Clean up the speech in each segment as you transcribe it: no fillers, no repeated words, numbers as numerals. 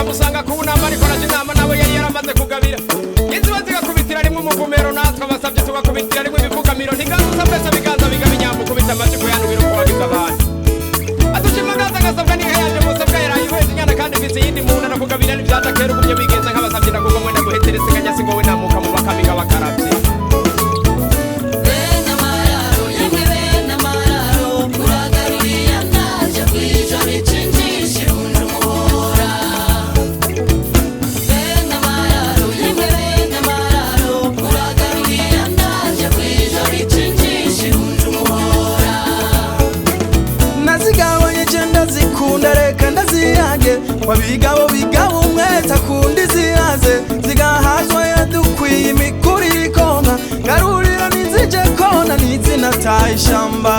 Musanga kunama ariko araje inama nawe yari yaramaze kugabira. Inziba zigakubitira rimwe umuvumero, natwe abasavye tugakubitira rimwe ibivugamiro. Ntigaruza mbese biganza bigaba inyambo, ukubita amajipo yanubira uko wagize abandi. Adushimagaza agasabwa n'inka yanje, musabwa yarayihweza inyana kandi mfise iyindi mu nda. Nakugabira n'ivyaja kera ugumye wigenza nk'abasavye, ndakugomwe ndaguhetere isiganya singowe namuka mu bakamiga bakaravye. Bene amararo, yemwe bene amararo, uragaruriye ndaje kwijoro icinjisha ihunje umuhora. Bene amararo, yemwe bene amararo, uragaruriye ndaje kwijoro icinjisha ihunje umuhora. Nazigabanye je ndazikunda, reka ndaziyange. Wabigabo bigaba umwete akunda izihaze, zigahazwa yadukwiye imikuru ikonka. Garurira nizije kona nizinataye ishamba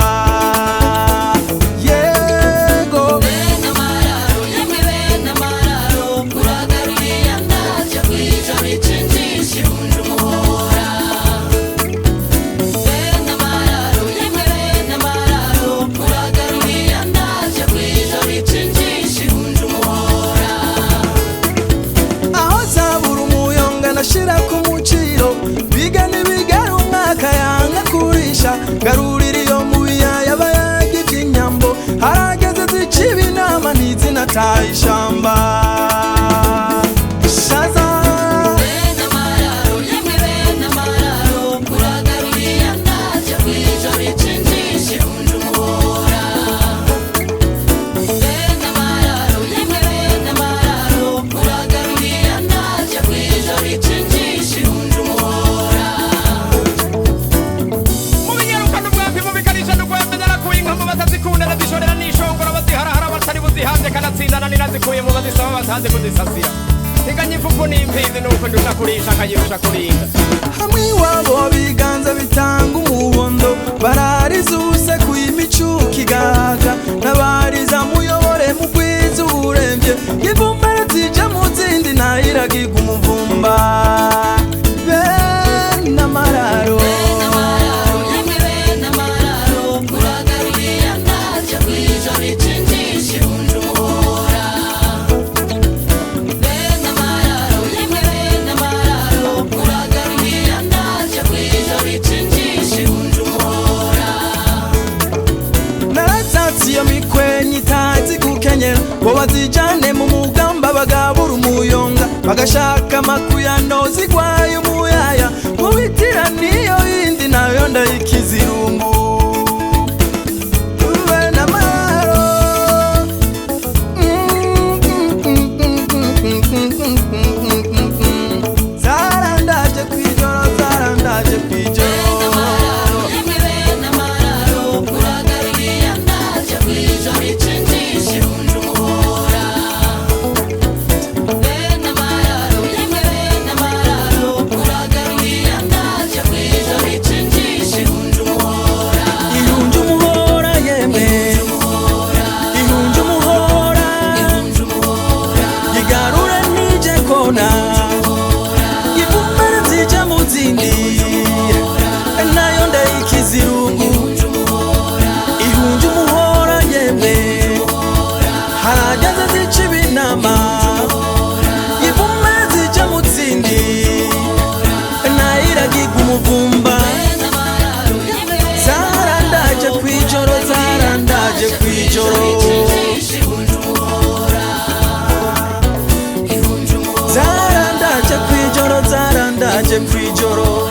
yego. Bene amararo, yemwe bene amararo, uragaruriye ndaje kwijoro icinjisha ihunje umuhora. Bene amararo, yemwe bene amararo, uragaruriye ndaje kwijoro icinjisha ihunje umuhora. Aho zabura umuyonga nashira ku muciro, biga ntibigara umwaka yanga kurisha. Garurira iyo mu biyaya bayaga ivy'inyambo, harageze ziciba inama ntizinataye ishamba shaza. Bene amararo, yemwe bene amararo, uragaruriye ndaje kwijoro icinjisha ihunje umuhora. Bene amararo, yemwe bene amararo, uragaruriye ndaje kwijoro icinjisha ihunje umuhora. Mubinyaruka n'ubwampi, mubikarisha n'ugwembe, narakuye inka mu batazikunda, ndazishorera n'ishongora baziharahara batari buzihamvye, kanatsindana ninazikuye mu bazisaba batazi kuzisasira. Ntiganya ifufu n'imfizi nuko ndusha kurisha akayirusha kurinda. Hamwe iwabo biganza bitanga umuhondo, barariza usekuye imicuko igaga. Nabariza muyobore mugwiza uburemvye, ivumbere zije mu zindi nayiragiga umuvumba. Bene amararo. Bene amararo, yemwe bene amararo, uragaruriye ndaje kwijoro icinjisha ihunje umuhora. Bene amararo, yemwe bene amararo, uragaruriye ndaje kwijoro icinjisha ihunje umuhora. Naratatse iyo mikwenyi itazi gukenyera, ngo bazijane mu mugamba bagabura umuyonga, bagashaka amakuyano zigwaye umuyaya. Mubitira niyo yindi nayo ndayikiza irungu. Bene amararo. Zarandaje kwijoro, zarandaje kwijoro. Bene amararo, yemwe bene amararo, uragaruriye ndaje kwijoro icinjisha ihunje umuhora. Bene amararo, yemwe bene amararo, uragaruriye ndaje kwijoro icinjisha ihunje umuhora. Ihunje umuhora yemwe, ihunje umuhora. Ihunje umuhora. Igarure nije kona, ivumbere zija mu zindi nayo ndayikiza irungu. Ihunje umuhora. Ihunje umuhora yemwe, harageze zica ibinama, ivumbere zija mu zindi nayiragiga umuvumba. Bene amararo, yemwe bene Zarandaje kwijoro, zarandaje kwijoro. icinjisha ihunje umuhora. Ihunje umuhora. Zarandaje kwijoro, zarandaje kwijoro.